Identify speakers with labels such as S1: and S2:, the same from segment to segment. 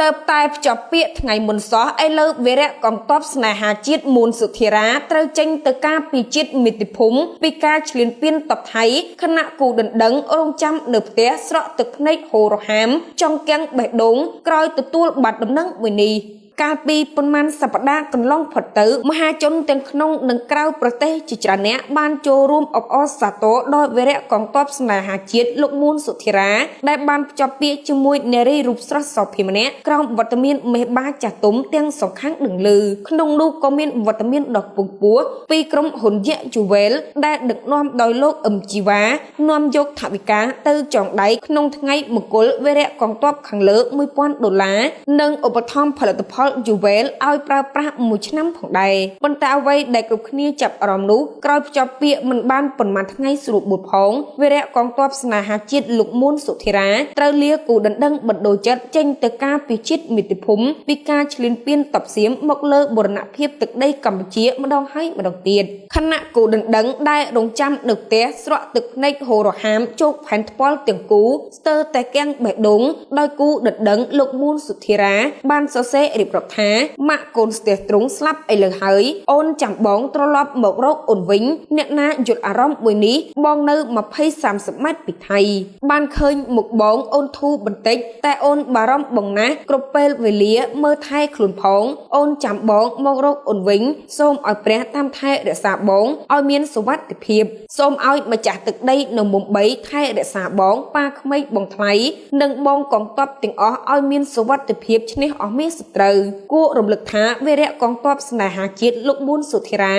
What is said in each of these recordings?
S1: ទៅតែភ្ជាប់ពាក្យថ្ងៃមុនសោះឥឡូវវីរៈកងទ័ពស្នេហាជាតិមួនសុធិរាត្រូវចេញទៅការពីជាតិមាតុភូមិពីការឈ្លានពានតបថៃខណៈគូដណ្ដឹងរងចាំនៅផ្ទះស្រក់ទឹកភ្នែកហូររហាមចង់កាំងបេះដូងក្រោយទទួលបាត់ដំណឹងមួយនេះ។ កាលពីប៉ុន្មានសប្តាហ៍កន្លងផុតទៅមហាជនទាំងក្នុងនិងក្រៅប្រទេសជាច្រើនអ្នកបានចូលរួមអបអរសាទរដល់វីរៈកងទ័ពស្នេហាជាតិលោកមួនសុធិរាដែលបានភ្ជាប់ពាក្យជាមួយនារីរូបស្រស់សោភីម្នាក់ក្រោមវត្តមានមេបាចាស់ទុំទាំងសងខាងដឹងឮក្នុងនោះក៏មានវត្តមានដ៏ខ្ពង់ខ្ពស់ពីក្រុមហ៊ុនយៈជូវែលដែលដឹកនាំដោយលោកអឹមជីវ៉ានាំយកថវិកាទៅចងដៃក្នុងថ្ងៃមង្គលវីរៈកងទ័ពខាងលើ1000ដុល្លារនិងឧបត្ថម្ភផលិតផលយូវែលឲ្យប្រើប្រាស់មួយឆ្នាំផងដែរប៉ុន្តែអ្វីដែលគ្រប់គ្នាចាប់អារម្មណ៍នោះក្រោយភ្ជាប់ពាក្យមិនបានប៉ុន្មានថ្ងៃស្រួលបួតផងវីរៈកងទ័ពស្នេហាជាតិលោកមួនសុធិរាត្រូវលាគូដណ្ដឹងបណ្ដូលចិត្តចេញទៅការពីជាតិមាតុភូមិពីការឈ្លានពានតបសៀមមកលើបូរណភាពទឹកដីកម្ពុជាម្ដងហើយម្ដងទៀតខណៈគូដណ្ដឹងដែលរងចាំនៅផ្ទះស្រក់ទឹកភ្នែកហូររហាមជោគផែនថ្ពាល់ទាំងគូស្ទើរតែកាំងបេះដូងដោយគូដណ្ដឹងលោកមួនសុធិរាបានសរសេររៀបរាប់ថាម៉ាក់កូនស្ទះទ្រង់ស្លាប់ឥឡូវហើយអូនចាំបងត្រឡប់មករកអូនវិញអ្នកណាយល់អារម្មណ៍មួយនេះបងនៅ20 30ម៉ែត្រពីថៃបានឃើញមុខបងអូនធូរបន្តិចតែអូនបារម្ភបងណាស់គ្រប់ពេលវេលាមើលថែខ្លួនផងអូនចាំបងមករកអូនវិញសូមឲ្យព្រះតាមថែរក្សាបងឲ្យមានសុវត្ថិភាពសូមឲ្យម្ចាស់ទឹកដីនៅមុំ3ថែរក្សាបងប៉ាក្មេកបងថ្លៃនិងបងកងទ័ពទាំងអស់ឲ្យមានសុវត្ថិភាពឈ្នះអស់មានសត្រូវគួររំលឹកថាវីរៈកងទ័ពស្នេហាជាតិលោកមួនសុធិរា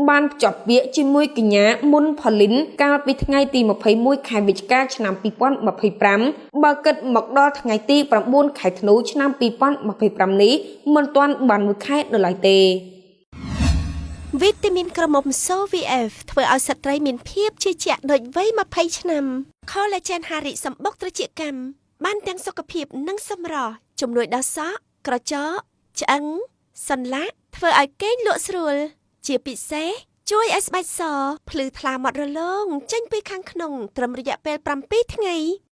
S1: បានភ្ជាប់ពាក្យជាមួយកញ្ញាមុនផលីនកាលពីថ្ងៃទី21ខែវិច្ឆិកាឆ្នាំ2025បើគិតមកដល់ថ្ងៃទី9ខែធ្នូឆ្នាំ2025នេះមិនទាន់បានមួយខែនៅឡើយទេ
S2: វីតាមីនក្រមុំសូ VF ធ្វើឲ្យស្ត្រីមានភាពជឿជាក់ដូចវ័យ20ឆ្នាំ Collagen ហារិសម្បុកត្រចៀកកម្មបានទាំងសុខភាពនិងសម្រស់ជំនួយដល់សក់ក្រចកឆ្អឹងសន្លាក់ធ្វើឲ្យគេងលក់ស្រួល ជាពិសេសជួយឲ្យស្បែកសភ្លឺថ្លាម៉ត់រលោងចេញពីខាងក្នុងត្រឹមរយៈពេល7ថ្ងៃ។